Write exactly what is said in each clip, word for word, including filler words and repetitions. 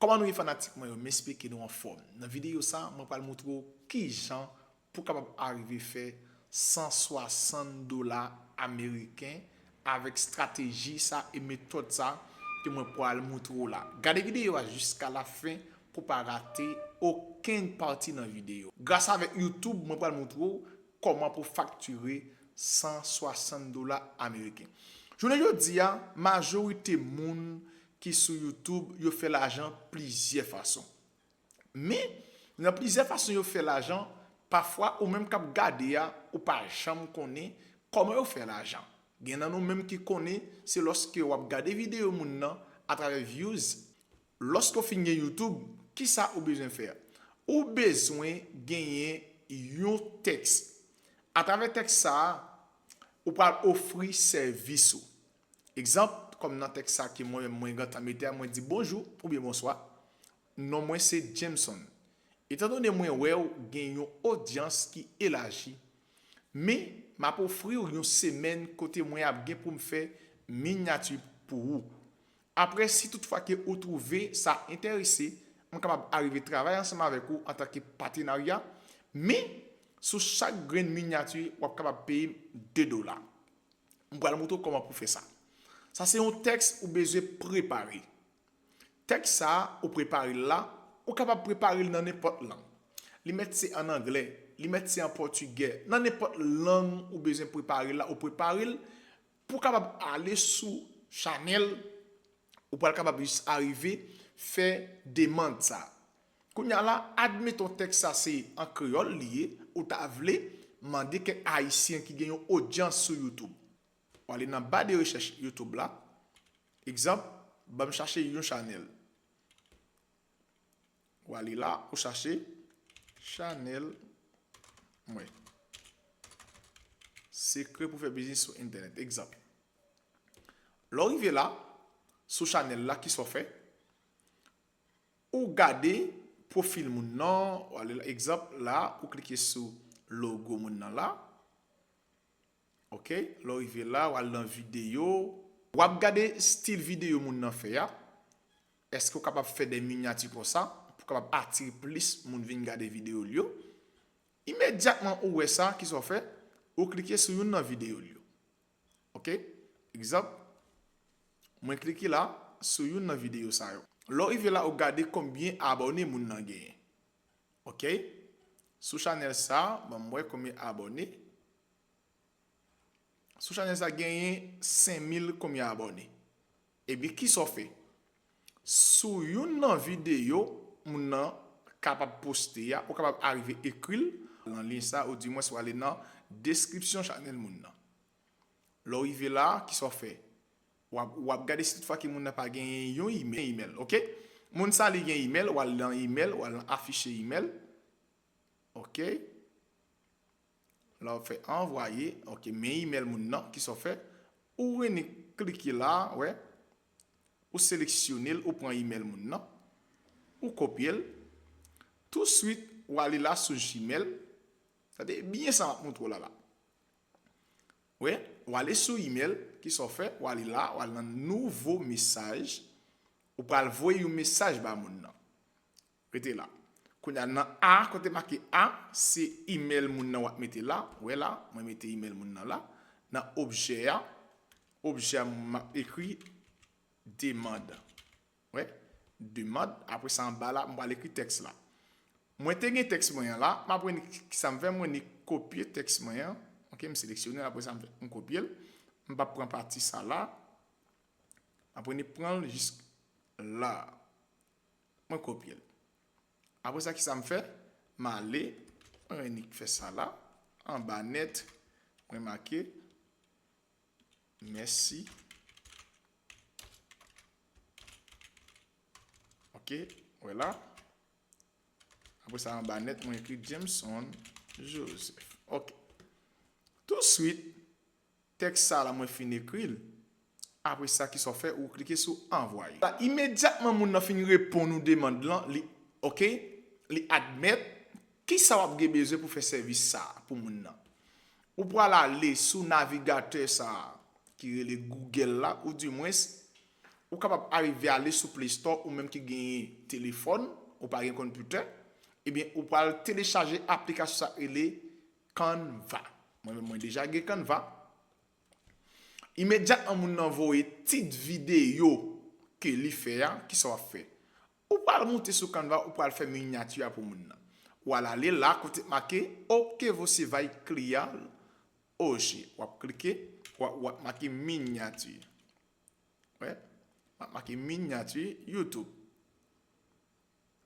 Kòman nou ye fanatik mwen yo? M espere ke nou anfòm. Nan videyo sa, mwen pral montre w kijan pou w kapab arive fè san swasant dola ameriken avèk estrateji sa e metòd sa ke mwen pral montre w la. Gade videyo a jiska lafen pou w pa rate okenn pati nan videyo. Gras avèk YouTube, mwen pral montre w kòman pou w faktire san swasant dola ameriken. Jounen jodi a, majorite moun ki sou YouTube, yo fè lajan plizyè fason. Men, nan plizyè fason yo fè lajan, pafwa ou menm k ap gade a, ou pa janm konnen kòman yo fè lajan. Gen nan nou menm ki konnen, se lòske w ap gade videyo moun nan atravè views. Lòske w fin gen YouTube, kisa ou bezwen fè? Ou bezwen genyen yon tèks. Atravè tèks sa a, ou pral ofri sèvis ou. Egzanp, kòm nan tèks sa ke mwen menm mwen gentan mete a, mwen di bonjou oubyen bonswa. Non mwen se Jameson. Etandone mwen wè w gen yon odyans ki elaji, men m ap ofri w yon semèn kote mwen ap gen pou m fè minyati pou ou. Apre, si toutfwa ke ou twouve sa enterese, m kapab arive travay ansanm avèk ou antanke patenarya, men sou chak grenn minyati, w ap kapab peye m de dola. M pral montre w kòman pou fè sa. Sa se yon tèks ou bezwen prepare. Tèks sa a, ou prepare l la, ou kapab prepare l nan nenpòt lang. Li mèt se ann anglè, li mèt se an pòtigè, nan nenpòt lang ou bezwen prepare l la, ou prepare l pou w kapab ale sou chanèl, ou pral kapab jis arive fè demann sa. Kounye a la, admeton tèks sa se an kreyòl li ye, ou ta vle mande kèk ayisyen ki gen yon odyans sou YouTube. W ale nan ba de rechèch YouTube la. Egzanp, ban m chache yon chanèl. W ale la, ou chache chanèl mwen. Sekrè pou fè biznis sou entènèt. Egzanp. Lè w rive la, sou chanèl la, kisa w fè? Ou gade pwofil moun nan, w ale la, egzanp, la, ou klike sou logo moun nan la. Ok, lè w rive la, w al nan videyo. W ap gade stil videyo moun nan fè a. Èske w kapab fè de minyati konsa pou w kapab atire plis moun vin gade videyo l yo? Imedyatman ou wè sa, kisa w fè? Ou klike sou youn nan videyo l yo. Ok? Egzanp, mwen klike la sou youn nan videyo sa yo. Lè w rive la, ou gade konbyen abòne moun nan genyen. Ok? Sou chanèl sa, ban m wè konbyen abòne. Sou chanèl sa genyen senk mil konbyen abòne. Ebyen, kisa w fè? Sou youn nan videyo moun nan kapab poste a, ou kapab arive ekri l nan lyen sa, oudimwens w ale nan deskripsyon chanèl moun nan. Lè w rive la, kisa w fè? W ap, w ap gade si toutfwa ke moun nan pa genyen yon imè-, imèl, ok? Moun sa li gen imèl, w al nan imèl, w al nan afiche imèl. Ok? La w fè anvwaye, ok, men imèl moun nan, kisa w fè? Ou vini klike la, wè. Ou seleksyone l, ou pran imèl moun nan. Ou kopye l. Touswit, w ale la sou Gmail. Tande byen sa m ap montre w la la. Wè, w ale sou imèl, kisa w fè? W ale la, w al nan nouvo mesaj. Ou pral voye yon mesaj ba moun nan. Rete la. Kounye a nan A, kote make A, se imèl moun nan w ap mete la. Wè la, mwen mete imèl moun nan la. Nan objè a, objè a m ap ekri demann. Wè, demann. Apre sa anba la, m pral ekri tèks la. Mwen te gen tèks mwen an la, m ap vini, sa m fè, mwen vini kopye tèks mwen an. Ok, m seleksyone l, apre sa m fè, m kopye l. M p ap pran pati sa la. M ap vini pran l jis la. Mwen kopye l. Apre sa, kisa m fè? M ale, mwen vini fè sa la. Anba nèt, mwen make mèsi. Ok, wè la. Apre sa, anba nèt, mwen ekri Jameson Joseph. Ok. Touswit, tèks sa la, mwen fin ekri l. Apre sa, kisa w fè? Ou klike sou anvwaye. La, imedyatman moun nan fin reponn ou demann lan, li, ok, li admèt, kisa w ap gen bezwen pou fè sèvis sa a pou moun nan? Ou pral ale sou navigatè sa a ki rele Google la, oudimwens, ou kapab arive ale sou Play Store, ou menm ki genyen telefòn, ou pa gen konpitè, ebyen, ou pral telechaje aplikasyon sa rele Canva. Mwen menm, mwen deja gen Canva. Imedyatman moun nan voye tit videyo ke li fè a, kisa w ap fè? Ou pral moute sou Canva, ou pral fè minyati a pou moun nan. W al ale la, kote make, o que você vai criar hoje. W ap klike, w ap, w ap make minyati. Wè, m ap make minyati YouTube.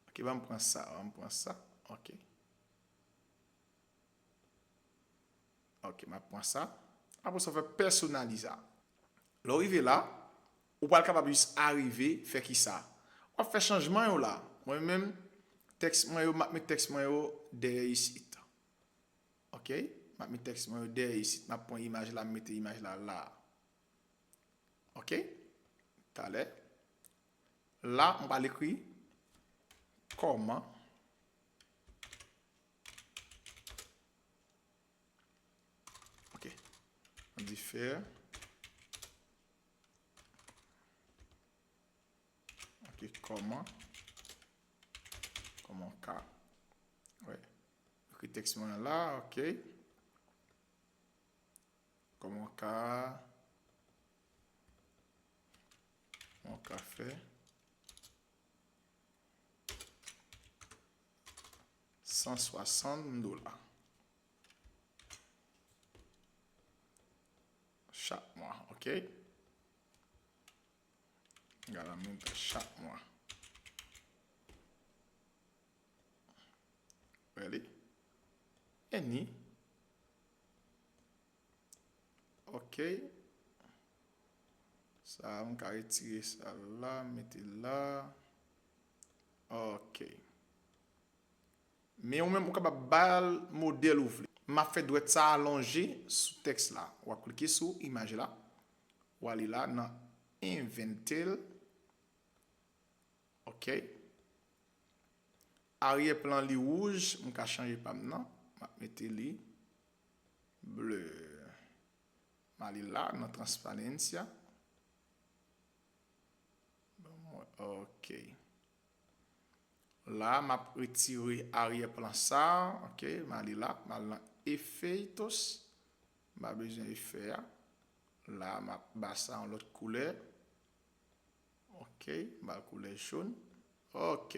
Ok, ban m pran sa, ban m pran sa. Ok. Ok, m ap pran sa. Apre sa, w fè pèsonalize. Lè w rive la, ou pral kapab jis arive fè kisa? W ap fè chanjman yo la. Mwen menm, tèks mwen yo, m ap met tèks mwen yo dèyè isit. Ok? M ap met tèks mwen yo dèyè isit. M ap pran imaj la, m mete imaj la la. Ok? Talè. La, m pral ekri kòman. Ok. Mwen di fè. Ok, kòman? Kòman ka? Wè. Ekri tèks mwen la, ok. Kòman ka? Kòman ka fè? San swasann dola. Chak mwa, ok? Gade la, mwen fè chak mwa. Ready? Any? Ok. Sa, m ka retire sa la, mete la. Ok. Men ou menm, ou kapab ba l modèl ou vle. M ap fè dwèt sa alonje sou tèks la. W ap klike sou imaj la. W ale la nan Inventel. Ok. Aryè plan li wouj, m ka chanje pa m nan. M ap mete li ble. M ale la nan transparencia. Ban mwen, ok. La, m ap retire aryè plan sa. Ok, m ale la, m al nan efeitos. M pa bezwen efè a. La, m ap ba sa yon lòt koulè. Ok, m ba l koulè jòn. Ok.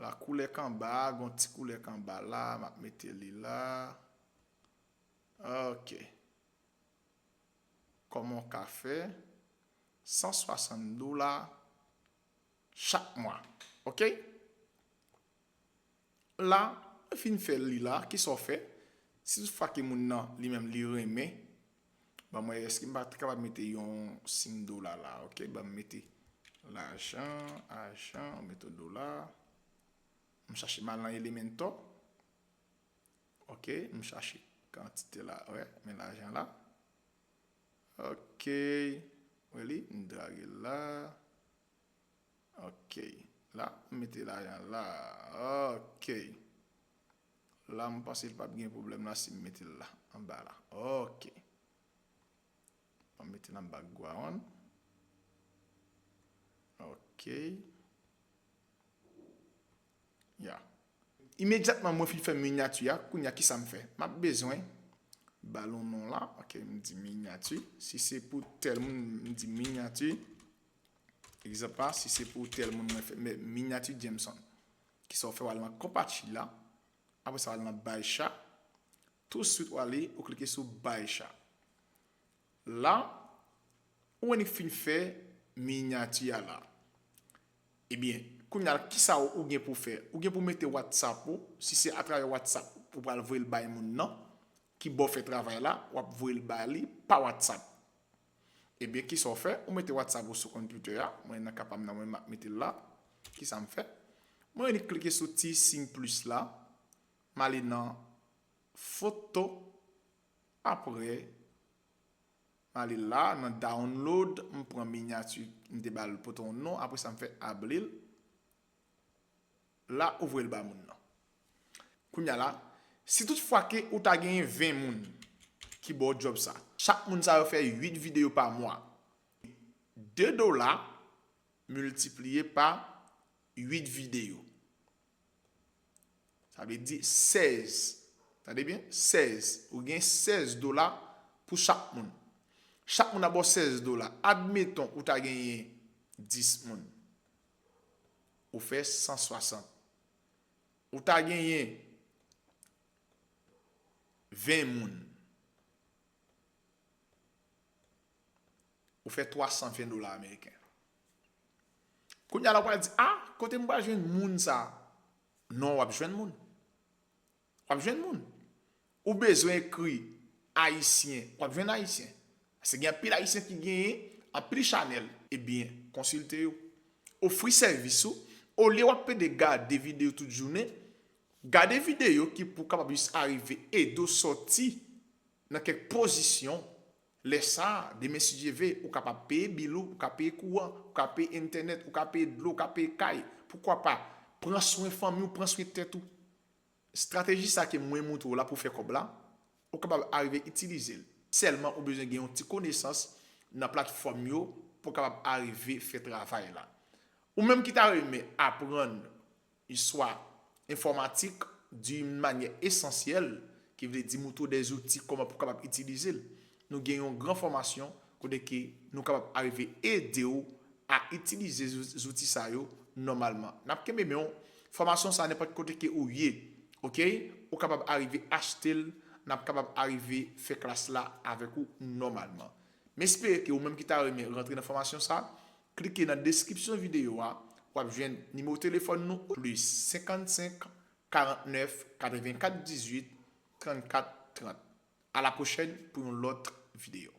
La, koulè k anba a, gon ti koulè k anba la, m ap mete li la. Ok. Kòman w ka fè san swasann dola chak mwa? Ok? La, mwen fin fè li la, kisa w fè? Si toutfwa ke moun nan, li menm, li renmen, ban mwen, èske m pa t kapab mete yon siy dola la, ok? Ban m mete lajan, ajan, mete dola. M chache m al nan Elementor. Ok, m chache kantite la, wè, men lajan la. Ok, wè li, m drage l la. Ok, la, m mete lajan la. Ok. La, m panse l p ap gen pwoblèm la si m mete l la, anba la. Ok. Ban m mete nan background. Ok. Ya. Imedyatman mwen fin fè minyati a, kounye a kisa m fè? M ap bezwen ba l yon non la. Ok, m di minyati. Si se pou tèl moun, m di minyati. Egzanp la, si se pou tèl moun mwen fè, men minyati Jameson. Kisa w fè? W al nan konpati la. Apre sa, w al nan baixa. Touswit w ale, ou klike sou baixa. La, ou annik fin fè minyati a la. Ebyen, kounye a, kisa ou, ou gen pou fè? Ou gen pou mete WhatsApp ou, si se atravè WhatsApp ou pral voye l bay moun nan, ki ba w fè travay la, w ap voye l ba li pa WhatsApp. Ebyen, kisa w fè? Ou mete WhatsApp ou sou konpitè a, mwen nan ka pa m nan, mwen m ap mete l la. Kisa m fè? Mwen annik klike sou ti siy plis la, m ale nan foto, apre, m ale la, nan download, m pran minyati, m te ba l pote yon non, apre sa m fè abri l. La, ou voye l ba moun nan. Kounye a la, si toutfwa ke ou ta genyen ven moun ki ba w djòb sa, chak moun sa yo fè uit videyo pa mwa. de dola miltipliye pa uit videyo. Sa vle di sèz. Tande byen, sèz. Ou gen sèz dola pou chak moun. Chak moun ap ba w sèz dola. Admeton, ou ta genyen dis moun. Ou fè san swasant. Ou ta genyen ven moun. Ou fè twa san ven dola ameriken. Kounye a la, w pral di, "A, kote m pral jwenn moun sa a?" Non, w ap jwenn moun. W ap jwenn moun. Ou bezwen ekri Ayisyen, w ap jwenn Ayisyen. Paske gen anpil Ayisyen ki genyen anpil chanèl. Ebyen, konsilte yo. Ofri sèvis ou. Olye w ap pede gade videyo tout jounen, gade videyo ki pou kapab jis arive ede w sòti nan kèk pozisyon. Lè sa a, demen si Dye ve, ou kapab peye bil ou, ou ka peye kouran, ou ka peye entènèt, ou ka peye dlo, ou ka peye kay. Poukwa pa? Pran swen fanmi w, pran swen tèt ou. Estrateji sa ke mwen montre w la pou fè kòb la, ou kapab arive itilize l. Sèlman ou bezwen gen yon ti konesans nan platfòm yo pou w kapab arive fè travay la. Ou menm ki ta renmen aprann istwa enfòmatik d'une manière essentielle, ki vle di montre w des outils kòman pou w kapab itilize l. Nou gen yon gran fòmasyon kote ke nou kapab arive ede w a itilize zouti sa yo nòmalman. N ap kenbe men w. Fòmasyon sa nenpòt kote ke ou ye, oke? Ou kapab arive achte l, n ap kapab arive fè klas la avèk ou nòmalman. M espere ke ou menm ki ta renmen rantre nan fòmasyon sa, klike nan deskripsyon videyo a, w ap jwenn nimewo telefòn nou, plis senkannsenk, karantnèf, katrevenkat, dizuit, trannkat, trant. A la pwochèn pou yon lòt videyo.